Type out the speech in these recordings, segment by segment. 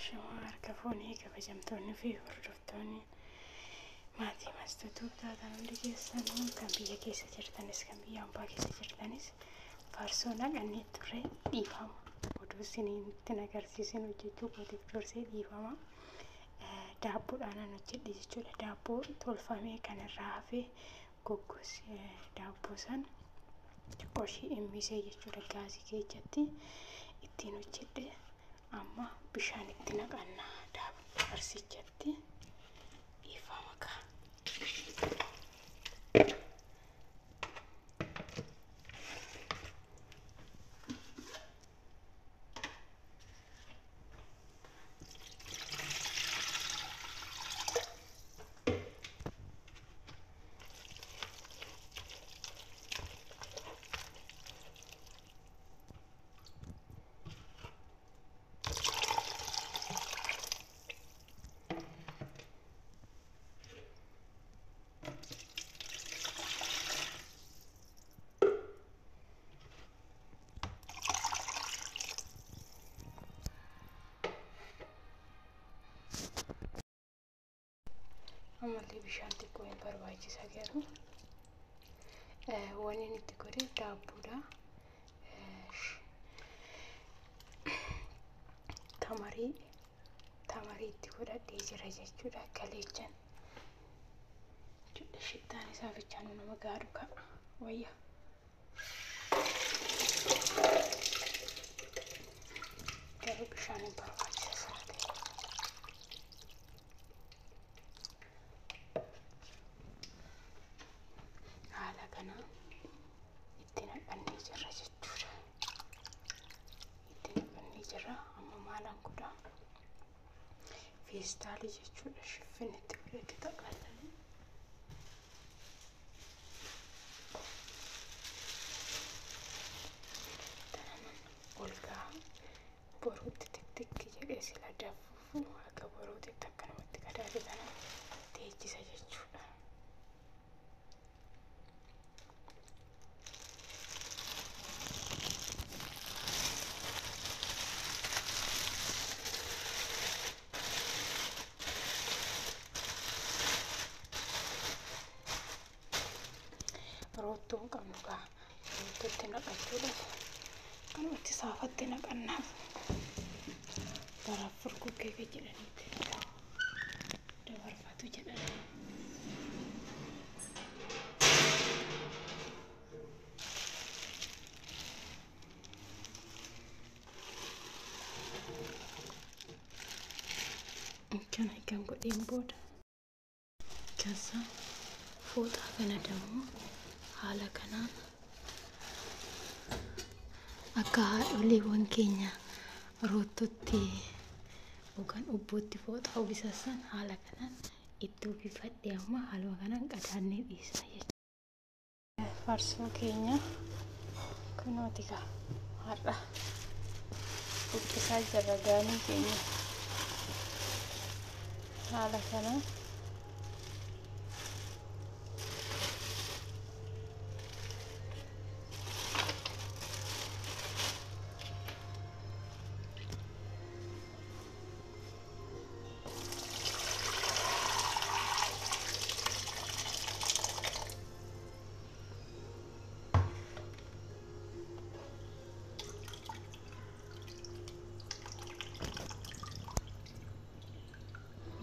Ashamaa harka fuunee kabajamtoonni fi hordoftoonni maatii Mastuutuu taatan hundi keessanuu kan biyya keessa jirtanis kan biyya ambaa keessa jirtanis farsoo naqannee turre dhiifama. Oduu isinitti agarsiisin hojjechuu kootiif dursee dhiifama. Daabboodhaan hojjedhe jechuudha. Daabboo tolfamee kan irraa hafe goggos daabboo san xiqqoo ishee himmisee jechuudha gaazii keessatti ittiin hojjedhe. Amma bishaan itti naqannaa daabboo farsichatti dhiifama kaa. Ammallee bishaan xiqqoo hin barbaachisa garuu wanni inni itti godhe daabboodha. Tamarii itti godhadhee jira jechuudha kaleechan. Jechuudha shittaan isaa bichaan nama gaadhu ka'a wayya. Garuu bishaan hin barbaachisa sana ta'e. Haala kanaan itti naqannee jirra jechuudha. Itti naqannee jirra. Amma maalaan godha? Feestaalii jechuudha. Shiffin itti godhee xaqalanii. Tanaman ol ka'a. Boruutti tiktikki jedhee sila danfuufu akka boruutti akkanumatti qadaade tana teechisa jechuudha. Roottoo hin qabnu kaa roottootti naqachuudhaaf kanumatti saafatti naqannaaf baraaf furguggee kan jedhanitti dabarfatu jedhan. Kana egaan godheen booda keessa fooxaa kana dammoo haala kanaan akka haadholiiwwan keenya roottootti yookaan obbootti fooxaa uwwisan haala kanaan itti uwwifadhe amma haaluma kanaan qadaannee dhiisna jechuudha. Farsoo keenya kunooti kaa har'a buqqisaa jirra gaanii keenya haala kanaan.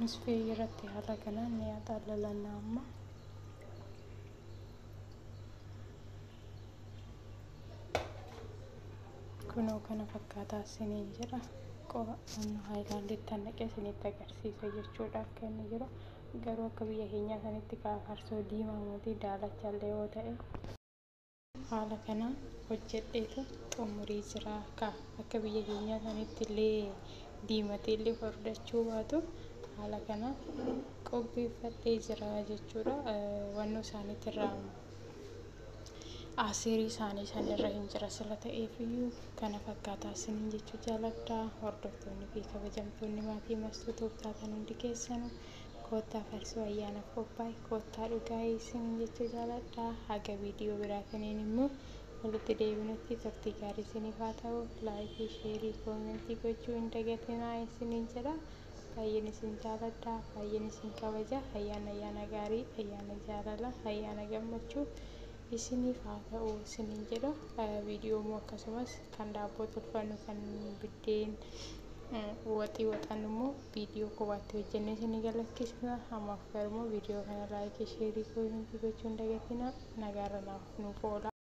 Nusfee irratti haala kanaan ni axaallalanna amma. Kunoo kana fakkaataa isiniin jedha. Qo'annoo haayilaanditti naqee isinitti agarsiisa jechuudha akka inni jiru. Garuu akka biyya keenyaa sanitti farsoo diimaa mootii daalachallee yoo ta'e haala kanaan hojjedheetu xumurii jira. Akka biyya keenyaa sanitti illee diimatee illee furdachuu baatu haala kanaan qopheeffadhee jira jechuudha. Wannoo isaaniitirraa asiirii isaanii sanirra hin jira sila ta'eefiyyuu kana fakkaataa isiniin jechuu jaaladha. Hordoftoonni fi kabajamtoonni maatii Mastuutuuf taatan hundi keessanuu koottaa farsoo ayyaanaaf qophaa'e koottaa dhugaa isiniin jechuu jaaladha. Haga viidiyoo biraatiniin immoo Walitti deebinutti turtii gaarii isiniif haa ta'u. Laayikii, sheerii, koomentii gochuu hin dagatinaa isiniin jedha. Baay'een isin jaaladha, baay'een isin kabaja. Ayyaana ayyaana gaarii, ayyaana jaalala, ayyaana gammachuu isiniif haa ta'u isiniin jedha. Viidiyoo immoo akkasumas kan daabboo tolfannu, kan biddeen waxii waxan immoo viidiyoo kophaatti hojjennee isinii galakkisna. Ammaaf garuu viidiyoo kana laayikii, sheerii, koomentii gochuu hin dagatinaa. Nagaarra naaf nuuf oola.